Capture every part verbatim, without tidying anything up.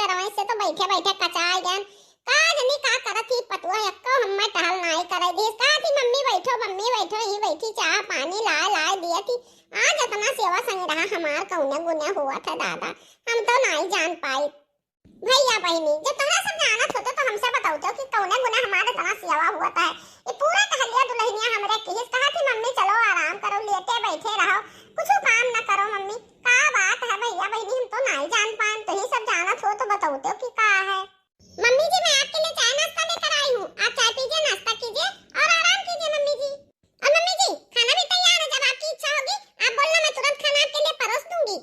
तरह से तो बैठे बैठे कचाय गयन। का जनी का करत ही पतुआ, एक्को हम्मे टहल नाई करे दिहिस। कहत ही, "मम्मी बैठो, मम्मी बैठो, ही बैठी चाह पानी लाय लाय दियत ही।" आज इतना सेवा संग्रह हमार कउने गुने हुआ था दादा, हम तो नाई जान पाई। भैया बहिनी, जब तोहरा सब जानत होते तो हमसे बतौते कि कउने गुने हमार इतना सेवा हुआ था। ये पूरा टहलिया दुल्हनिया हमरे किहिस, कहत ही, "मम्मी चलो आराम करो, लेटे बैठे रहो, कुछ काम न करो मम्मी।" का बात है भैया बहिनी, हम तो नाई जान पाएन, तो ही सब जानत हो तो बतौते कि का है। मम्मी जी, मैं आपके लिए चाय नाश्ता लेकर आई हूँ, आप चाय पीजिए, नाश्ता कीजिए और आराम कीजिए मम्मी जी। और मम्मी जी, खाना भी तैयार है, जब आपकी इच्छा होगी आप बोलना, मैं तुरंत खाना आपके लिए परोस दूंगी।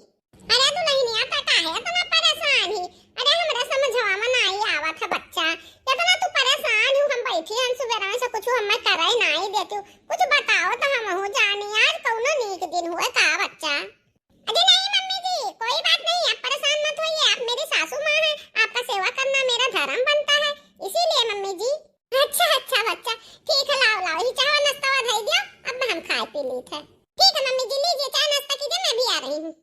अरे दुल्हनिया, तो काहे इतना परेशान ही? अरे हमरा समझवा में नाई आवत है बच्चा, इतना तू परेशान हूँ। हम बैठी हन सुबेरा में से, कुछ हमें करे नाई देती हूँ, कुछ बताओ तो हमहू जानी, आज कौनो नीक दिन हुए का बच्चा? अरे नहीं मम्मी जी, कोई बात नहीं, आप परेशान मत होइए, आप मेरी सासू माँ हैं, आपका सेवा करना मेरा धर्म बनता है, इसीलिए मम्मी जी। अच्छा अच्छा बच्चा, ठीक है, लाओ लाओ, ही चाय नाश्ता धर दिया, अब हम खाए पी ली थे। ठीक है मम्मी जी, लीजिए चाय नाश्ता कीजिए, मैं भी आ रही हूँ।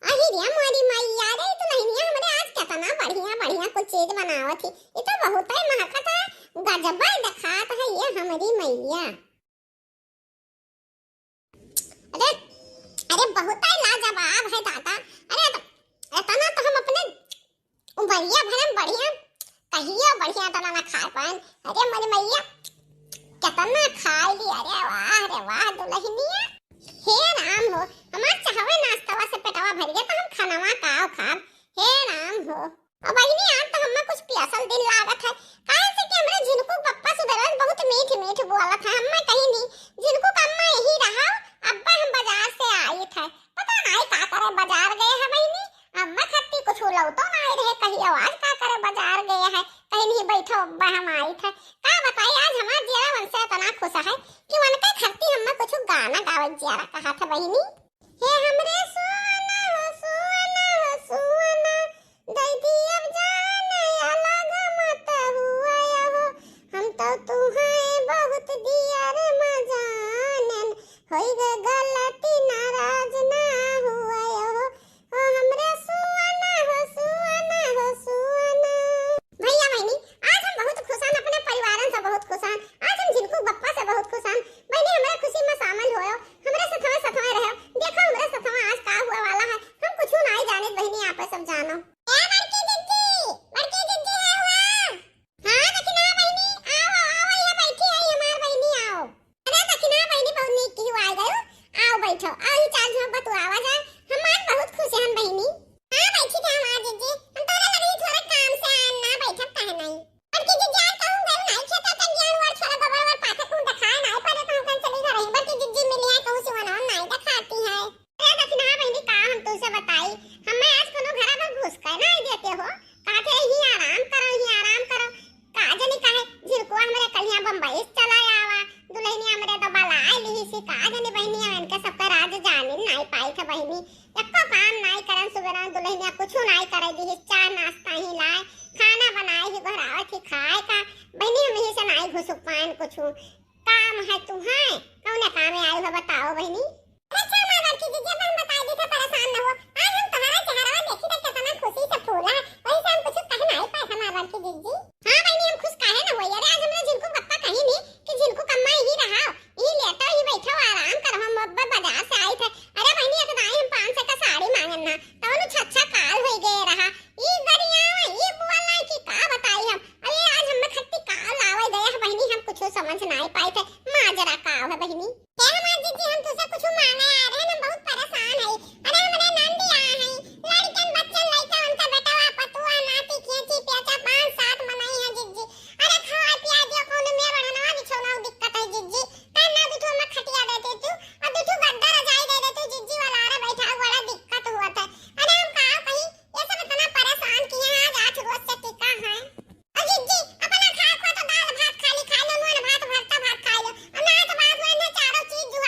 अही रे मोरी मैया रे, दुल्हनिया हमरे आज केतना बढ़िया बढ़िया कुछ चीज बनावत ही। ई तो बहुतै महकत है, गजबै देखात है ये हमरी मैया। अरे, अरे बहुतै लाजवाब है दादा। अरे तो, इतना तो हम अपने उमरिया भर में बढ़िया, कहियो बढ़िया तना ना खाए पाएन। अरे मोरी मैया, केतना खाए ली। अरे वाह रे वाह दुल्हनिया। हे राम हो, हमार चाहवे नाश्तवा से पेटवा भर गया तो हम खानवा काव खाब। हे राम हो। अब बहिनी आज तो हमें कुछ पियासल दिल लागत है, काहे से कि हमरे झिनकू पप्पा सुबेरे बहुत मीठ मीठ बोलत है। हमें कहीं नहीं, झिनकू का अम्मा यही रहा, अब्बा हम बाजार से आई थे, पता नहीं का करे बाजार गए हैं बहिनी। अम्मा खत्ती कुछ लौटो ना आई रहे, कही आवाज का करे बाजार गए है, कहीं नहीं बैठो अब्बा हम आई थे। का बताई आज हमार जियरा उनसे इतना खुश है कि उनके खत्ती हमें कुछ गाना गावे जियरा कहा था बहिनी। हे हमरे सोना हो, सोना हो, सोना, दई दियब जान अलग मत हुआ हो, हम तो तुहाए बहुत दियर मजानन, होई गे गलती नाराज ना हुआ हो, ओ हमरे सुअना हो, सुअना हो, सुअना। भैया बहिनी, आज हम बहुत खुश हन, अपने परिवारन से बहुत खुश हन। आज हम झिनकू बप्पा से बहुत खुश हन। बहिनी, हमरे खुशी में शामिल होयो, हमरे सथवा सथवा रहो। देखो हमरे सथवा आज का हुआ वाला है, हम कुछ नाई जानित बहिनी, आप सब जानो। ए बड़की जिज्जी, बड़की जिज्जी है हुआ। हाँ दखिना बहिनी, आओ, आओ, यहाँ बैठी है हमार बहिनी, आओ। अरे दखिना बहिनी, बहुत नीक की हुआ आ गयो। आओ बैठो, आओ ही चार झोंक बतुआवा जाए। हम आज बहुत खुश हन बहिनी। हाँ बैठी थे हमार जिज्जी, हम तोरे लगे ही थोड़ा काम से आन ना बैठब कहे नहीं। बड़की जिज्जी आज कहूँ गयो नहीं खेत तक ज्ञान वर छोड़ा गोबर वर पाथे कहूँ दिखाए नहीं पड़े तो हम कन चली घर ही बड़की जिज्जी मिली है कहूँ सिवाना नहीं दिखाती है। अरे दखिना बहिनी, का हम तुमसे बताई, हमें आज कोनो घरा में घुस के नहीं देते हो। कहते ही आराम करो, ही आराम करो। का जनी काहे झिनकुआ हमरे कलिया बम्बई से चला आवा, दुल्हनिया हमरे तो बलाए लिही सी। का जनी बहिनी, इनके सबके राज जानिन नहीं पाई थे बहिनी। एको काम नहीं करन, सुबेरा दुल्हनिया कुछ नहीं करे दिही, चाय नाश्ता ही लाए, खाना बनाए ही घरावत ही खाए का। बहिनी हम यही से नहीं घुस पाएन कुछ। काम है तू है, कौन काम है आयु है बताओ बहिनी। अच्छा हमार बड़की जिज्जी, अब हम बताई दी थे, परेशान न हो। आज हम तुम्हारा चेहरा देखी तो कितना खुशी से फूला है, वही से हम कुछ कह नहीं पाए हमार बड़की जिज्जी। हाँ बहिनी, हम खुश काहे न होई? अरे आज हमरे झिनकू पप्पा कही नहीं कि झिनकू कम्मा यही रहा, यही लेटो, यही बैठो, आराम करो, हम अब बाजार से आई थे। अरे बहिनी, एक दाई हम पाँच सौ का साड़ी मांगन ना, तब नु छच्छा काल होई गए रहा। ई गरियावा, ई बोलना कि का बताई हम। अरे आज हमें खत्ती काल आवे गए है बहिनी, हम कुछ समझ नहीं पाई थे। माजरा का है बहिनी? ए हमार जिज्जी, हम तुझसे कुछ मांगे आ रहे हैं, हम बहुत परेशान है। अरे हमरे नंदी आ है, लड़कन बच्चन लइका उनका बेटवा पतुआ नाती खेची पेचा पाँच सात मनई है जिज्जी। अरे खवा पिया दियो, कौन में बढ़नवा बिछौना दिक्कत है जिज्जी। काहे ना दुठो में खटिया दे दे तू, और दुठो गद्दा रजाई दे दे तू जिज्जी वाला, अरे बैठा बड़ा दिक्कत हुआ था। अरे हम का कहीं, ये सब इतना परेशान किए हैं, आज आठ रोज से टिका है। ओ जिज्जी, अपना खाए को तो दाल भात खाली खा लो, नून भात भरता भात खा लो। और ना तो बाबू इन्हें चारों चीज जो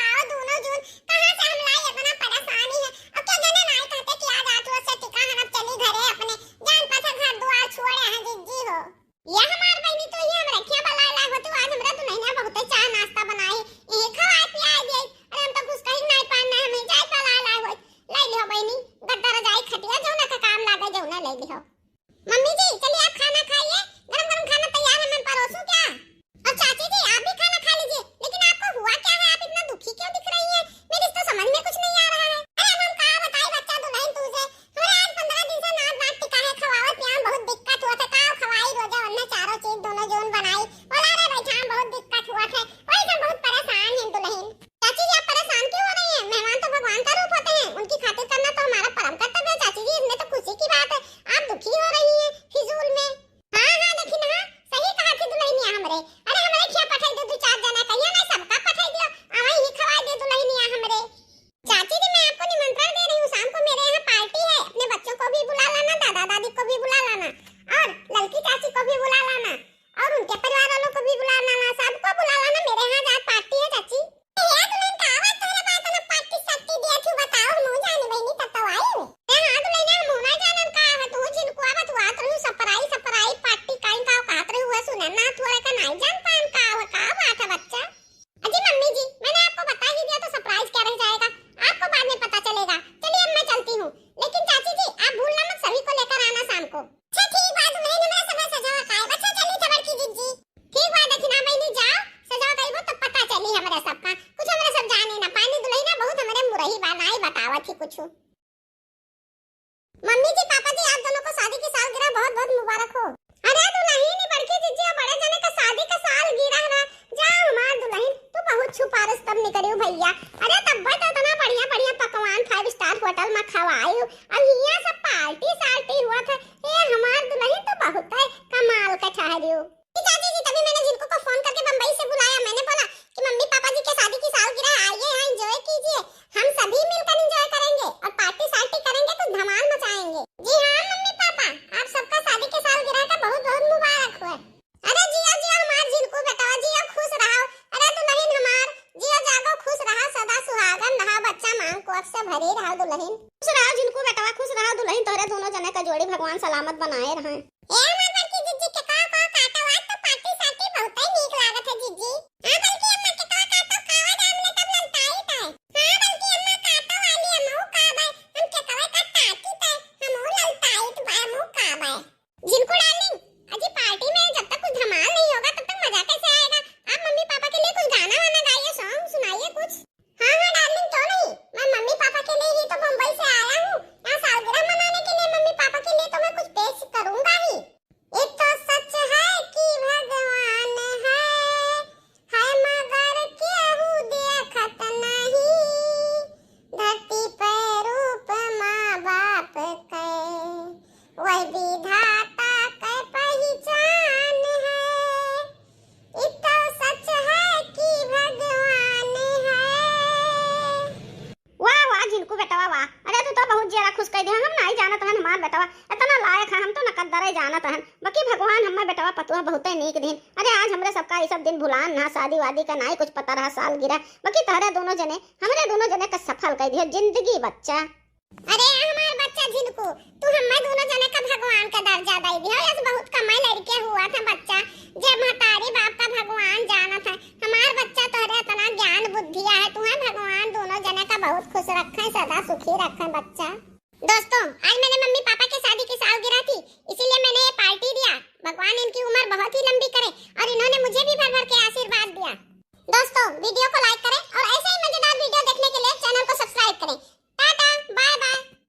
कुछ। मम्मी जी, पापा जी, आप दोनों को शादी की सालगिरह बहुत बहुत मुबारक हो। अरे दुलहिन, ई बड़की जिज्जी और बड़े जने का शादी का सालगिरह रहा। जा हमार दुलहिन, तू बहुत छुपारस तब निकरियो भइया। अरे तब्बे तो इतना बढ़िया बढ़िया पकवान five star hotel में खवाई हो, अब हियाँ सब party सार्टी हुआ था। ए हमार दुलहिन, तू बहुत है कमाल का ठहरियो। जी चाची जी, तभी मैंने झिनकू को फोन करके बम्बई से बुलाया। मैंने बोला कि मम्मी पापा जी के शादी की सालगिरह, आइए यहाँ enjoy कीजिए, हम सभी मिलकर enjoy करेंगे और party सार्टी करेंगे, कुछ धमाल मचाएंगे। जी हाँ मम्मी पापा, आप सबका शादी के सालगिरह का बहुत बहुत मुबारक हुए। अरे जियो जियो हमार झिनकू बेटवा, जियो खुश रहो। अरे दुलहिन हमार, जियो जागो खुश रहो, सदा सुहागन रहो, बच्चा मांग कोख से भरी रहो दुलहिन। खुश रहो झिनकू बेटवा, खुश रहो दुलहिन, तोहरे दोनों जने का जोड़ी भगवान सलामत बनाए रहे। ए हमार बड़की जिज्जी, केकवा को काटो, आज तो party सार्टी बहुते नीक लागत है जिज्जी। हाँ बड़की अम्मा, केकवा काटो, खावा जाम ले तब ललताइत है। हाँ बड़की अम्मा, काटो वाली, हमहू खाबे, हम केकवे का ताकीत है, हमहू ललताइत बा, हमहू खाबे। झिनकू darling, अजी party में जब तक कुछ धमाल नहीं होगा तब तक मजा कैसे आएगा? आप मम्मी पापा के लिए कुछ गाना वाना गाइए, song सुनाइए कुछ। हाँ हाँ darling, क्यों नहीं, मैं मम्मी पापा के लिए ही तो मुंबई से आया हूँ। यहाँ सालगिरह मनाने के लिए मम्मी पापा के लिए तो मैं कुछ पेश करूंगा ही। ये तो सच है कि भगवान है, है मगर केहू देखत नहीं, धरती पे रूप माँ बाप के, वही विधाता के पहचान है। ई तो सच है कि भगवान है। वाह वाह झिनकू बेटवा वाह, अरे तू तो बहुत जियरा खुश कर दिया। हम नहीं जानत रहन हमार बेटवा इतना लायक है, हम तो नकद्दरे जानत रहन, बाकी भगवान हमें बेटवा पतुआ बहुते नीक दिन। अरे आज हमरे सबका ये सब दिन भुलान ना, शादी वादी का नाई कुछ पता रहा, सालगिरह, बाकी तोहरे दोनों जने, हमरे दोनों जने का सफल कर दियो जिंदगी बच्चा। अरे हमार बच्चा झिनकू, तू हमें दोनों जने का भगवान का दर्जा दे दियो, यस बहुत कमाई लड़के हुआ था बच्चा, जे महतारी बाप का भगवान जानत है। हमार बच्चा तोहरे इतना ज्ञान बुद्धि है, तुम्हें भगवान दोनों जने का बहुत खुश रखे, सदा सुखी रखे बच्चा। दोस्तों, आज मैंने मम्मी पापा